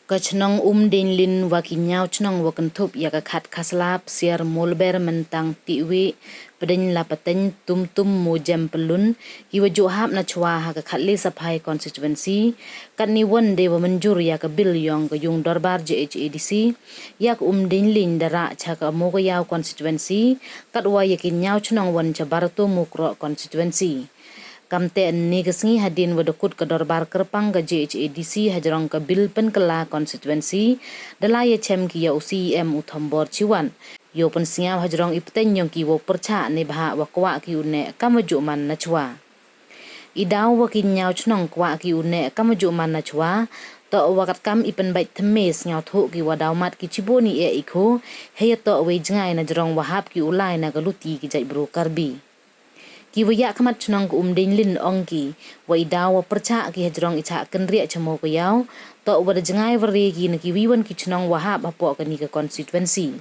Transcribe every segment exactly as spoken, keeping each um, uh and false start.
Ka chnong Umdeinlin wa ki ñiaw chnong wa kynthup ya ka Khat Khaslap, Siar Mulber, Myntang Tiwi, Pdeng Lapateng, Tumtum, Mujem Pyllun, ki wa ju hap na chwa ha ka Khatlei Saphai constituency, katni won de wa mynjur ya ka bill yong ka yung dorbar J H A D C ya ka Umdeinlin da rah cha ka Mowkaiaw constituency, katwa ya ki ñiaw chnong won cha Barato Mukroh constituency. Kamte ynne ka sngi hadien wa da kut ka dorbar kyrpang ka J H A D C hajrong ka bill pynkylla constituency, da la ya chem ki ya u C E M u Thombor Shiwat. Yow pynsngew hajrong i pteng yong ki wow pyrchah neibhah wa kwah ki u neh kam wa ju man na chwa. I daw wa ki ñiaw chnong kwah ki u neh kam wa ju man na chwa, toh wa katkam i pynbait thymme sngewthuh ki wa daw mat ki chibun i eh i khu, hei ya toh wei jngai na jrong wa hap ki u lai na ka luti ki jaitbru Karbi. Ki wa yakhmat chnong ka Umdeinlin ong ki, wa i daw wa pyrchah ki hajrong i chah kynriah cha Mowkaiaw, toh wa da jngai wa re ki na ki wiwon ki chnong wa hap hapoh kani ka constituency.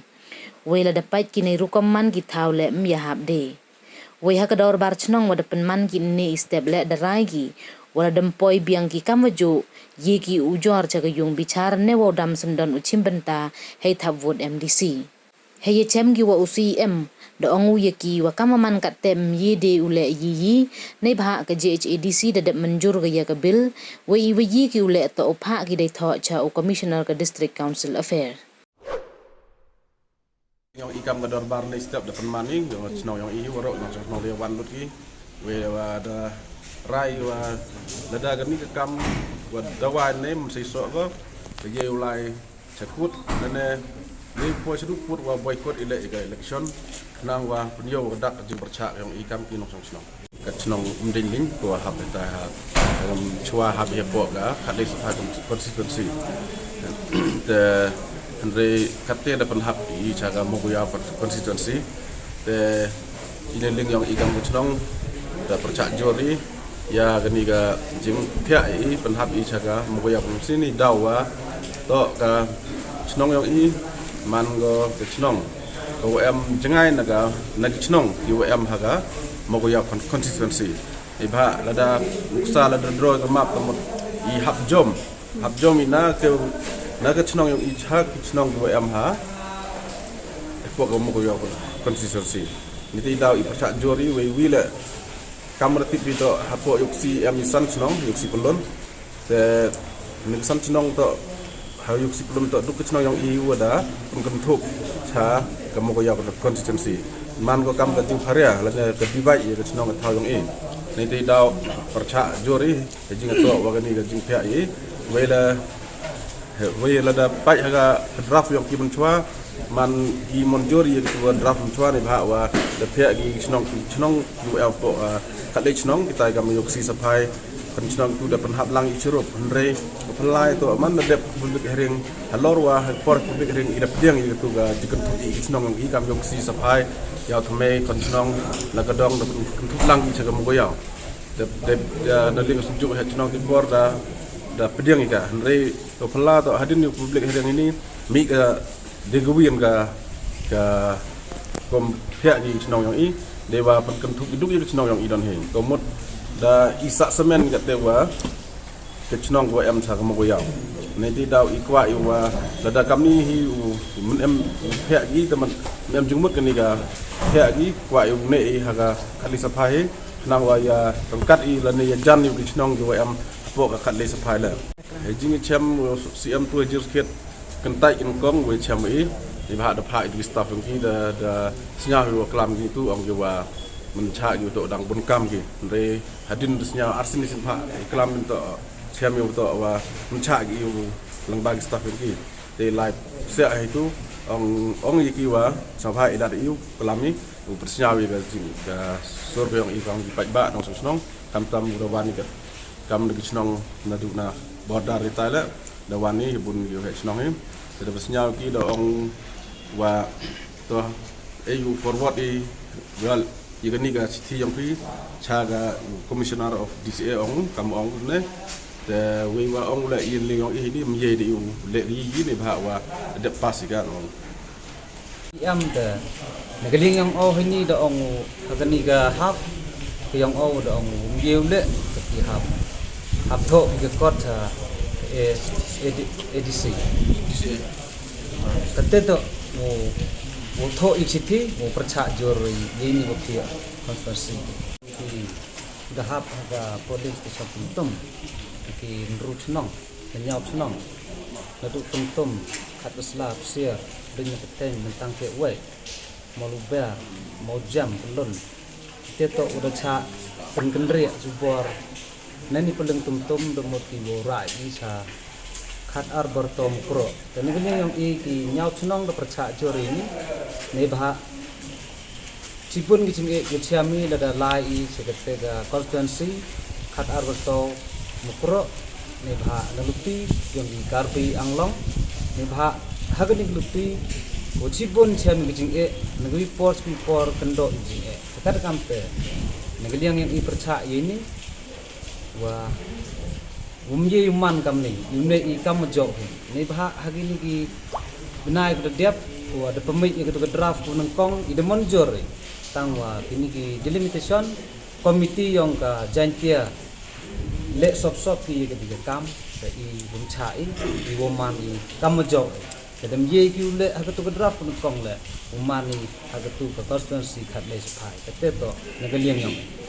Wei la da pait ki nei rukom man ki thaw leh ym ya hap de. Wei ha ka dorbar chnong wa da pynman ki ynne i step leh da rai ki, wa la dam poi biang ki kam wa ju, ye ki u jor cha ka yung bichar ne wow dam syndon u chim bynta, hei thap vote M D C. Hei ya chem ki wa u C E M, da ong u ya ki wa kam wa man katte ym ye de u leh yi yi, neibhah ka J H A D C da dep mynjur ka ya ka bill, wei i wa ye ki u leh toh u phah ki dei thoh cha u Commissioner ka District Council Affair. Yong i kam ka dorbar nei step da pynman i, yong chnong yong i, waroh yong chnong le wan lut ki, wei wa da rai wa lada kani ka kam wa da wai nei ym sei soh ko, ka ye u lai cha kut, nane, ni poi cha du kut wa boycott ile i ka election, khnang wa pynyoh wa dak ka jingpyrchah yong i kam ki nongchong chnong. Ka chnong Umdeinlin ko hap ta ha, um, chwa hap hapoh ka Khatlei Saphai constituency. Te hynrei katte da pynhap i cha ka Mowkaiaw constituency. Te i le ling yong i kam ka chnong da pyrchah jur i ya kani ka jingphiah i pynhap i cha ka Mowkaiaw constituency ni daw wa toh ka chnong yong i man ko ka chnong ka wa em jngai na ka, na ki chnong ki wa em ha ka Mowkaiaw con-, constituency. Neibhah lada nuksa lada draw ka map ka mut i hap jom, hap jom i na ka, na ka chnong yong i cha ki chnong ki wa em ha hapoh ka Mowkaiaw constituency. Ni te i daw i pyrchah jur i wei wei le kam ra tip i toh hapoh yoh C E M i san chnong, yoh C Pyllun. Te ni ka san chnong toh, ha yoh C Pyllun toh du ka chnong yong i wa da pynkynthup cha ka Mowkaiaw constituency. Man ko kam ka jingpharia lane ka divide ya ka chnong ka thaw yong i. Ni te i daw pyrchah jur i ka jingtoh wa kani ka jingphiah i. Wei la He, wei lada pait ha ka draft yong ki mynchwa, man ki mynjur ya ka draft mynchwa neibhah wa da phiah ki chnong, chnong ki wa em hapoh, ah, Khatlei chnong, kitai kam yoh C Saphai, kan chnong tu da pynhap lang i chirup, hynrei, ka pynlai toh man da dep public hearing, halor wa ha por public hearing i da pdiang ya ka tu ka jingkynthup i chnong yong i kam yoh C Saphai, Yaw Thymmai, kan chnong, la ka dong da pynkynthup lang i cha ka Mowkaiaw. Da, da, da, da ling ka suk juk ha chnong ti bor da, da pdiang i ka. Hynrei, to phylla to hadien yoh public hearing ini, mi ka, de ka win ka, ka, kom phiah ki chnong yong i, de wa pynkynthup i duk i ka chnong yong i don hi. Ko mut, da i sah semen ka te wa, ka chnong ko em cha ka Mowkaiaw. Nei ti daw i kwah i wa, lada kam ni hi u, mun em, u phiah ki, te man, mun em jingmut ka ni ka, phiah ki, kwah i u ne i ha ka, Khatlei Saphai hi, Khnang wa ya ryngkat i lane ya jan i ki chnong ki wa em hapoh ka Khatlei Saphai le. Hei jingchem, uh, C M tu hei jingskhiat kyntait i nyngkong wa chem i, i bha da pha i ki staff yong ki da, da sñiaw i wa klam ki tu ong ki wa mynchah ki wa toh dang bun kam ki. Hynrei hadien da sñiaw arsien i sien pha i klam i toh chem i wa toh wa mynchah ki i wa lyngba ki staff yong ki. Te lai psiah hei tu, ong, ong ya ki wa, sa bha i dat i u, klam i, u pyrsñiaw i ka jing, ka sur ka yong i ka ong ki paidbah nongchnong, kam tam u da wan i ka, kam da ki chnong na du na border i tai le, da wan i, bun ki u he chnong i, te da pyrsñiaw ki da ong wa, to, e u forward i, gal, ya kani ka chithi yong phi, cha ka Commissioner of D C A ong, kam ong ne. Te wei wa ong le yin le yong i ni, ym ye de u le ri yi ni bha wa dep pass i ka ong. Em te, na ka liang yong o hi ni da ong u, ha kani ka hap, ka yong o da ong u, ym ye u le, ka ki hap. Hap thoh ki ka kot ha, ka ADC. Katte toh u thoh i chithi u pyrchah jur yeini wa phi constituency. Ki da hap ha ka polling station Tumtum, ki ynru chnong, ynñiaw chnong, naduh Tumtum, Khatbasla, Psiar, Ringnaketein, Myntang Kewei, Mawluber, Mawjam, Pyllun. Te toh u da chah pynkynriah jubor neini polling Tumtum da mut ki wow rah i cha Khatar, Byrto, Mukroh. Te na ka liang yong i ki ynñiaw chnong da pyrchah jur ini, neibhah chibun ki jingeh ki chiam i lada lai i cha katte ka constituency Khatar, Byrto, Mukroh, neibhah na luti yong ki Karbi Anglong, neibhah ha kani ka luti wa chibun chiam i ki jingeh, na kawi por chi kawi por kyndoh i ki jingeh. Te kat kamte na ka liang yong i pyrchah yeini wa um ye u man kamni, u ne i kam wa jooh hi. Neibhah ha kini ki bnai ka da dep, wa da pynmih ya katu ka draft wa nyngkong, i da mynjur i. Tangwa kini ki delimitation committee yong ka Jaintia leh sop sop ki ya katu ka kam, te i bym chah i, i wa man i kam wa jooh hi. Te da ym ye ki u leh ha katu ka draft wa nyngkong leh, u man i ha katu ka constituency khatlai chiphai. Katte toh na ka liang yong i.